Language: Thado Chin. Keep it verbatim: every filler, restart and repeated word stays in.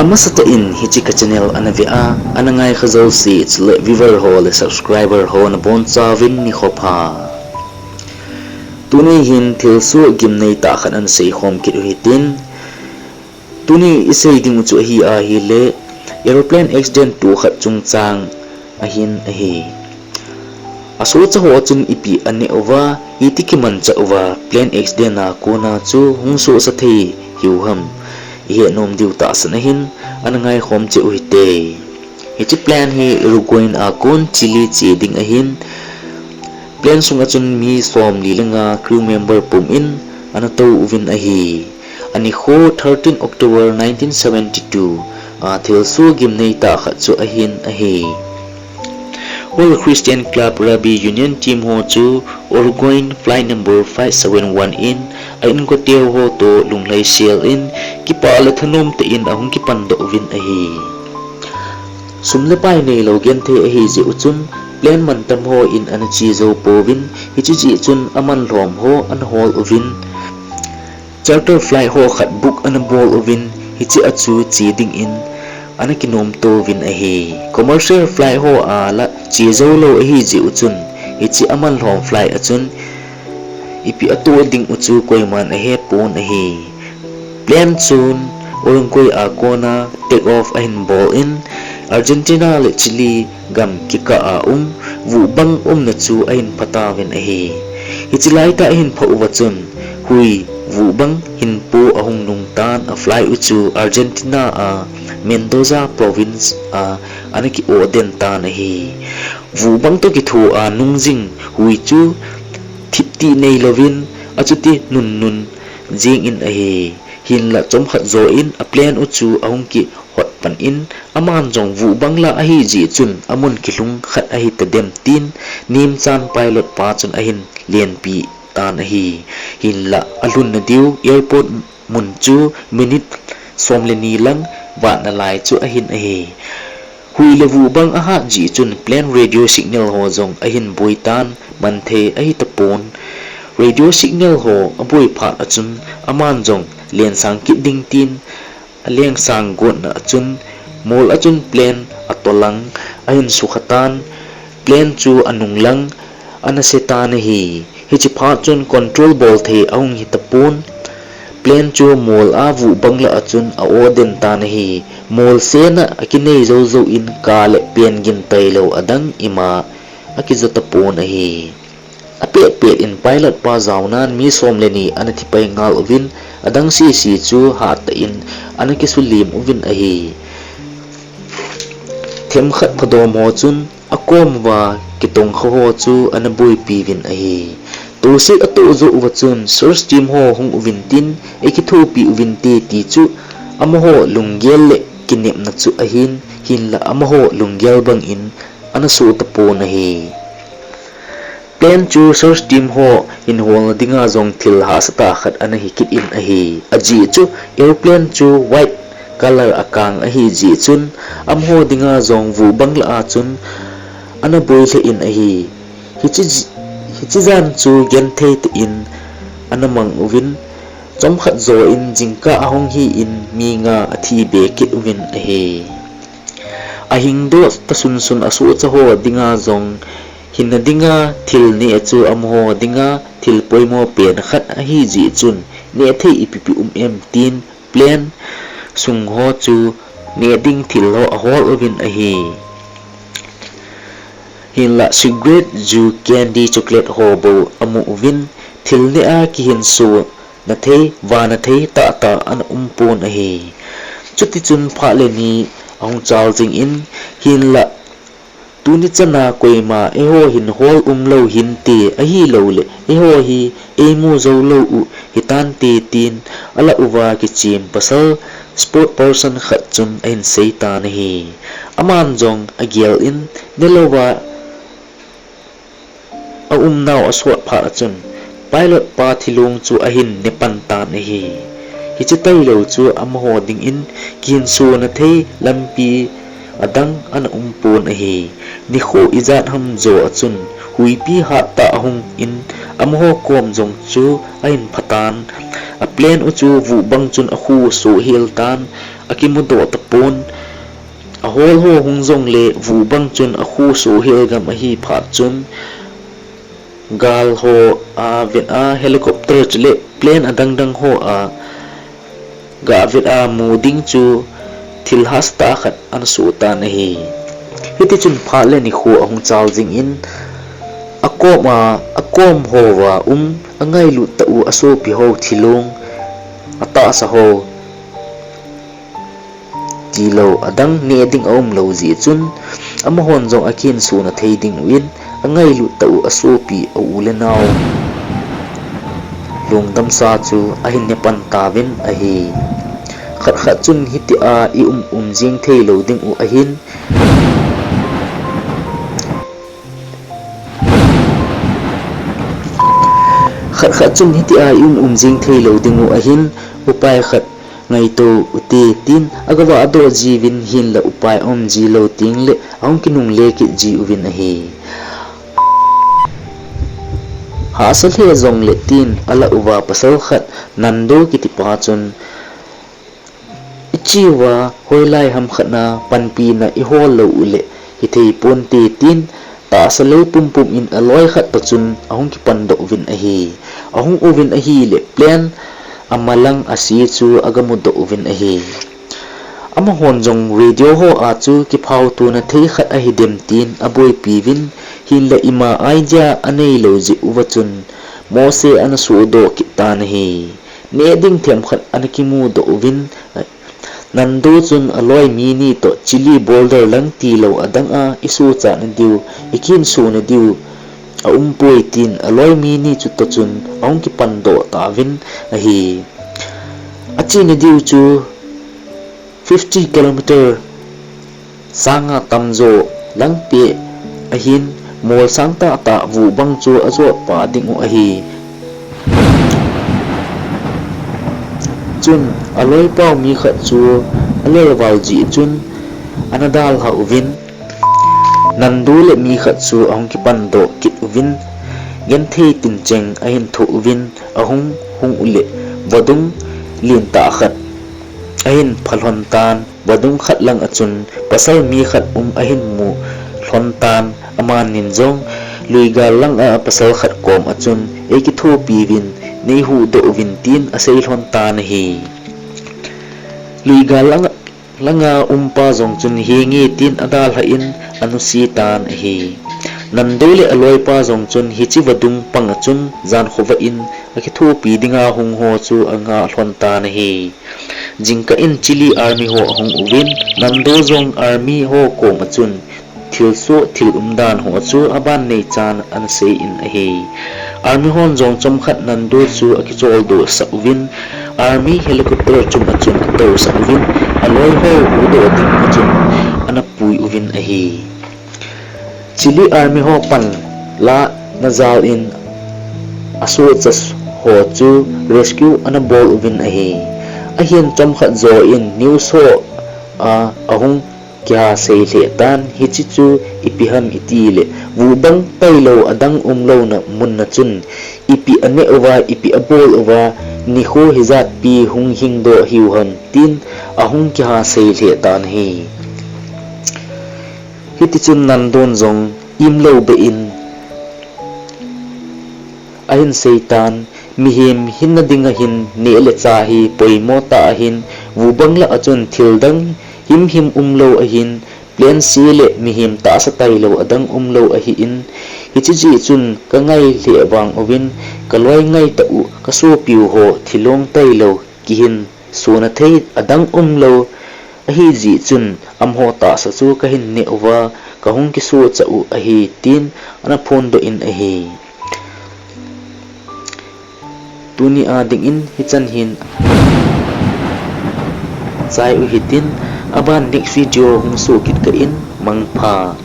Amasatah in hiche ka channel ana ve a, ana ngai kha jouse chule viewer ho le subscriber ho nabonchauvin nikho pha. Tuni hin thilsoh gimnei tah khat ana seikhom kit u hitin. Tuni isei ding u chu ahi ahile, aeroplane accident toh khat chungchang ahin ahi. Asohcha ho chun ipi aneh uva, iti kimanchah uva, plane accident a kona chu hung sohsa thei hiu ham, ihet nom diu tahsan ahin, ana ngaikhom cheh u hite. Hiche plane hi Uruguay a kon Chile che ding ahin, plane sunga chun mi somli le nga crew member pum in ana tou uvin ahi. Anikho thirteen October nineteen seventy-two a thilsoh gimnei tah khat chu ahin ahi. All Christian Club Rugby Union team ho chu Uruguayan flight number five seven one in a inkote ho toh lunglhaisel in kipah le thanom tah in ahung kipandoh uvin ahi. Sum le pai neilou genthei ahijeh u chun plane mantam ho in ana che jou pouvin, hiche jeh chun aman lhom ho ana hol uvin, charter flight ho khat book ana bol uvin, hiche a chu che dingin ana kinomto uvin ahi. Commercial flight ho a la che joulou ahijeh u chun, hiche aman lhom flight a chun ipi atoh ding u chu koiman ahepon ahi. Plane chun Uruguay a kona take off ahin bol in, Argentina le Chile gam kikah a um vuhbang umna chu ahin phatauvin ahi. Hiche laitah ahin phah uva chun, hui vuhbang hinpo ahung nungtan, a flight u chu Argentina a Mendoza province a ana ki-oh den tan ahi. Vuhbang toh kitho a nungjing hui chu thiptih neilouvin achuti nunnun jengin ahi. Hinla chomkhat jouvin a plane u chu ahung kihot pan in, aman jong vuhbang lah ahijeh chun amun kilhung khat ahitadem tin, nemchan pilot pa chun ahin lenpi tan ahi. Hinla alhunna diu airport mun chu minute som le ni lang vatna lai chu ahin ahi. Hui le vuhbang ahat jeh chun plane radio signal ho jong ahin boitan, manthei ahitapon. Radio signal ho aboi phat a chun aman jong lensang kit ding tin, alengsang gotna a chun mol a chun plane atolang ahin sukhatan, plane chu anunglang ana setan ahi. Hiche phat chun control bol thei ahung hitapon, plane chu mol a vuhbang lah a chun a-oh den tan ahi. Molsena akinei joujou in ka le pen gin tailou adang ima akijo tapon ahi. Apetpet in pilot pa jaonan mi som le ni ana thipai ngal uvin, adang sese chu hattah in ana kisulim uvin ahi. Themkhat phadom ho chun akom uva kitongkha ho chu ana boipi uvin ahi. Toset atoh joh uva chun search team ho hung uvin tin, eikithopi uvinte ti chu amaho lunggel le kinepna chu ahin, hinla amaho lunggel bangin ana soh tapon ahi. Plane chu search team ho hin holna dinga jong thil hahsatah khat ana hikit in ahi. Ajeh chu aeroplane chu white color akang ahijeh chun amaho dinga jong vuhbang lah a chun ana boi lheh in ahi. Hiche, hiche jan chu genthei tah in ana mang uvin, chomkhat jouvin jingkah ahung hi in mi nga athi be kit uvin ahi. Ahingdoh tasunsun asohcha ho dinga jong hinna dinga thil neh chu amaho dinga thil poimo pen khat ahijeh chun, nehthei ipipi um em tin plane sung ho chu neh ding thil ho ahol uvin ahi. Hinla cigarette, ju, candy, chocolate ho bou amu uvin, thil neh a kihinso nathei, vanathei tahtah ana umpon ahi. Chutichun phat le ni ahung chal jingin, hinla tuni chana koima eiho hin hol umlou hinte, ahilouleh eiho hi eimu joulou u hitante tin, alah uva kichem pasal spokesperson khat chun ahin seitan ahi. Aman jong agel in, nelouva aumnau asot phat a chun pilot pa thilong chu ahin nepan tan ahi. Hiche tailou chu amaho dingin kihinso nathei lampi adang ana umpon ahi. Nikho ijat ham jo a chun huipi hattah ahung in, amaho kom jong chu ahin phatan, a plane u chu vuhbang chun akhu soh hel tan, akimudoh tapon. Ahol ho hung jongle, vu bang chun akhu sohel gam ahi phat chun, gal ho avet a, helicopter chule plane adang dang ho a gavet a mu ding chu thil hastah khat ana soh tan ahi. Hitichun phat le nikho ahung chal jingin, akom a, akom hoa um, angailut tah u asopi ho thilong, atahsa ho tilou adang neh ding aumlou jeh chun, amahon jong akinsona thei ding uvin, angailut tah u asopi a u le nao lungdamsa chu ahin ne pan tauvin ahi. Khat khat chun hitia i um um jing theilou ding u ahin, khat khat chun hitia i um um jing theilou ding u ahin, upai khat ngaito ute tin, agavah doh jiuvin, hinla upai aum jilou tengle ahung kinungle kit jiuvin ahi. Hahsa lheh jongle tin alah uva pasal khat Nando kitipa chun, iche uva hoilai ham khat na panpina ihol lou uleh hithei ponte tin, tahsa lou pumpum in aloi khat toh chun ahung kipandoh uvin ahi. Ahung uvin ahile plane amalang ase chu agamudoh uvin ahi. Amahon jong radio ho a chu kiphaotona thei khat ahidem tin aboipi uvin, hinla ima idea aneilou jeh uva chun mohse ana sohdoh kit tan ahi. Neh ding themkhat ana kimudoh uvin, Nando chun aloi mi ni toh Chili border lang tilou adang a isohchatna diu, ikinsona diu aumpoi tin aloi mi ni chutoh chun ahung kipandoh tauvin ahi. Achena diu chu fifty kilometer sanga tamjo langpeh ahin, mol sang tahtah vu bang chu ajotpa ding u ahi. Chun aloipau mi khat chu alelval jeh chun ana dalha uvin, Nando le mi khat chu ahung kipandoh kit uvin, genthei tincheng ahin thoh uvin, ahung hung uleh vadung lentah khat ahin phalhon tan, vadung khat lang a chun pasal mi khat um ahin mu lhon tan, amanin jong luigal langa pasal khat kom a chun eikithopi uvin, neihuhdoh uvin tin asei lhon tan ahi. Luigal langa umpa jong chun henge tin adalhan anuse tan ahi. Nando le aloipa jong chun hiche vadung panga chun jankhovah in akithopi dinga hung ho chu angah lhon tan ahi. Jingkah in Chili Army ho ahung uvin, Nando jong Army ho koma chun thilsoh thil umdan ho chu aban neichan anasei in ahi. Army hon jong chomkhat Nando chu akicholdohsah uvin, Army helicopter chunga chun atousah uvin, aloi ho huhdoh dinga chun anapui uvin ahi. Chili Army ho panlahna jal in asohcha ho chu rescue anabol uvin ahi. Ahin chomkhat jouvin news ho a ahung kiha sei lheh tan, hiche chu ipi ham itileh, vu bang tailou adang umlouna munna chun ipi aneh uva, ipi abol uva, nikho hijatpi hung hingdoh hiu ham tin ahung kiha sei lheh tan ahi. Hitichun Nandon jong imlou beh in ahin seitan, mihem hinna dinga hin neh le chah hi poimo tah ahin, vu bang lah a chun thildang himhim umlou ahin, plane se le mihem tahsa tailou adang umlou ahin, hiche jeh chun kangai lheh vang uvin, kaloi ngaitah u kasopiu ho thilong tailou kihin sona thei adang umlou ahijeh chun, amaho tahsa chu kahin neh uva, kahung kisohcha u ahi tin ana phondoh in ahi. Tunia dingin hichan hin chai u hitin, aban next video hung soh kit kah in, mangpha.